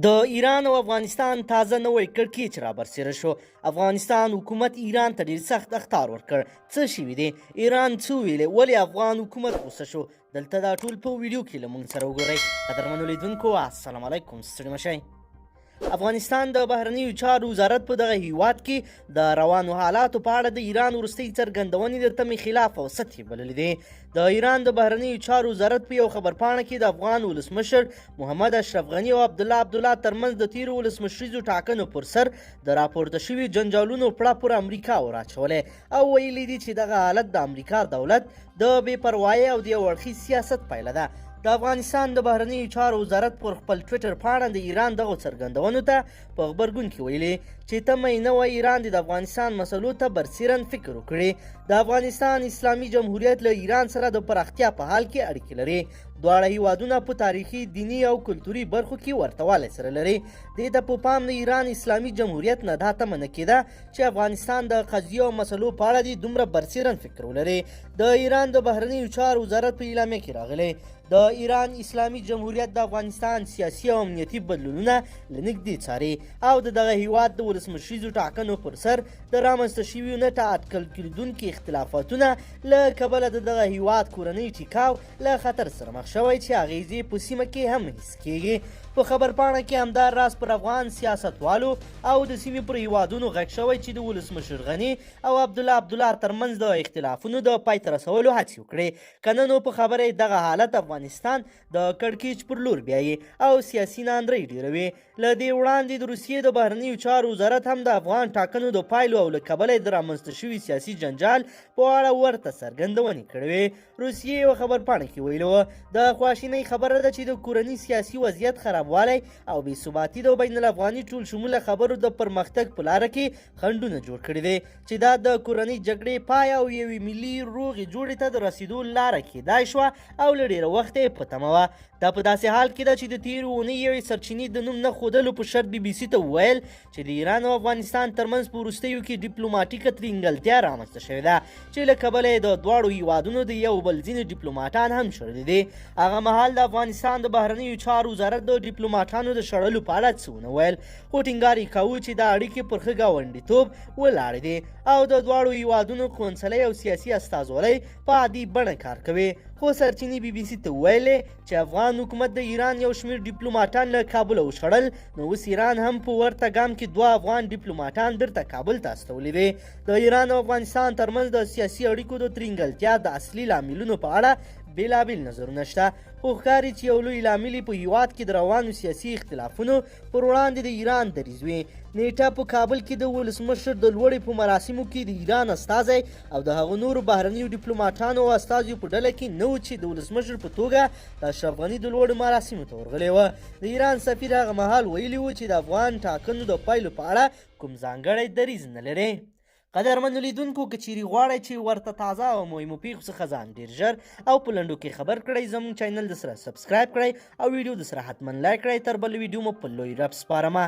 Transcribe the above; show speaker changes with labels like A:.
A: د ایران او افغانستان تازه نوی کړکېچ را برسېره شو. افغانستان حکومت ایران ته ډېر سخت اخطار ورکړ. څه شوي دي؟ ایران څه ویلې؟ ولې افغان حکومت غوسه شو؟ دلته دا ټول په ویډیو کې له موږ سره وګورئ. قدرمنو لیدونکو، السلام علیکم، ستړي مه شئ. افغانستان د بهرنیو چارو وزارت په دغه هیواد کې د روانو حالاتو په اړه د ایران وروستۍ څرګندونې د تمې خلاف او سطحې بللې دي. د ایران د بهرنیو چارو وزارت په یو خبرپاڼه کې د افغان ولسمشر محمد اشرف غني او عبدالله عبدالله ترمنځ د تیرو ولسمشریزو ټاکنو پر سر د راپورته شوي جنجالونو پړه پر امریکا وراچولې او ویلي دي چې دغه حالت د امریکا دولت د بې پروایۍ او د یو اړخیز سیاست پایله ده. د افغانستان د بهرنیو چارو وزارت پر خپل ټویټر پاڼه د ایران دغو څرګندونو ته په غبرګون کې ویلي چې تمه یې نه وه ایران دې د افغانستان مسلو ته برسېرن فکر وکړي. د افغانستان اسلامي جمهوریت له ایران سره د پراختیا په حال کې اړیکې لري. دواړه هیوادونه په تاریخي، دیني او کلتوري برخو کې ورته والی سره لري. دې ته په پام د ایران اسلامي جمهوریت نه دا تمه نه کېده چې افغانستان د قضیو او مسلو په اړه دې دومره برسېرن فکر ولري. د ایران د بهرنیو چارو وزارت په اعلامیه کې راغلي، د ایران اسلامي جمهوریت د افغانستان سیاسي او امنیتي بدلونونه له نږدې څاري او د دغه هیواد د ولسمشریزو ټاکنو پر سر د رامنځته شویو نه اټکل کېدونکي اختلافاتونه له کبله د دغه هیواد کورنۍ ټیکاو له خطر سره مخ شوی چې اغیزې په سیمه کې هم حس کیږي. په خبرپاڼه کې همدا راز پر افغان سیاستوالو او د سیمې پر هیوادونو غږ شوی چې د ولسمشر غني او عبدالله عبدالله ترمنځ د اختلافونو د پای ته رسولو هڅې وکړي، که نه نو په خبره یې دغه حالت افغانستان د کړکېچ پر لور بیایي او سیاسي ناندرۍ ډېروي. له دې وړاندې د روسیې د بهرنیو چارو وزارت هم د افغان ټاکنو د پایلو او له کبله یې د رامنځته شوي سیاسي جنجال په اړه ورته څرګندونې کړې وې. روسیې یوه خبرپاڼه کې ویلي و، د خواشینۍ خبره ده چې د کورني سیاسي وضعیت خرابوالی او بې ثباتي د بین الافغاني ټول شموله خبرو د پرمختګ په لاره کې خنډونه جوړ کړي دي چې دا د کورنۍ جګړې پای او یوې ملي روغې جوړې ته د رسېدو لاره کېدای شوه او له ډېره وخته یې په تمه وه. دا په داسې حال کې ده چې د تېرې اونۍ یوې سرچینې د نوم نه ښودلو په شرط بي بي سي ته وویل چې د ایران او افغانستان ترمنځ په وروستیو کې ډیپلوماټیکه ترینګلتیا رامنځته شوې ده چې له کبله یې د دواړو هیوادونو د یو بل ځینې ډیپلوماټان هم شړلي دي. هغه مهال د افغانستان د بهرنیو چارو وزارت د ډیپلوماټانو د شړلو په اړه څه ونه ویل، خو ټینګار یې کاوه چې دا اړیکې پر ښه ګاونډیتوب ولاړې دي او د دواړو هیوادونو قونسلۍ او سیاسي استازولۍ په عادي بڼه کار کوي. خو سرچینې بي بي سي ته وویل چې افغان حکومت د ایران یو شمېر ډیپلوماټان له کابله وشړل، نو اوس ایران هم په ورته ګام کې دوه افغان ډیپلوماټان بیرته کابل ته استولي دي. د ایران او افغانستان ترمنځ د سیاسي اړیکو د ترینګلتیا د اصلي لاملونو په اړه بېلابېل نظرونه شته، خو ښکاري چې یو لوی لامل یې په هیواد کې د روانو سیاسي اختلافونو پر وړاندې د ایران دریځ وي. نیټه په کابل کې د ولسمشر د لوړې په مراسمو کې د ایران استازی او د هغو نورو بهرنیو ډیپلوماټانو او استازیو په ډله کې نه و چې د ولسمشر په توګه د اشرف غني د لوړو مراسمو ته ورغلی و. د ایران سفیر هغه مهال ویلي و چې د افغان ټاکنو د پایلو په اړه کوم ځانګړی دریځ نه لري. قدرمنو لیدونکو، که چیرې غواړئ چې ورته تازه او مهمو پیښو څخه ځان ډیر ژر او په لنډو کې خبر کړئ، زموږ چینل د سره سبسکرایب کړئ او ویډیو د سره حتما لایک کړئ. تر بل ویډیو مو په لوی رب سپارمه.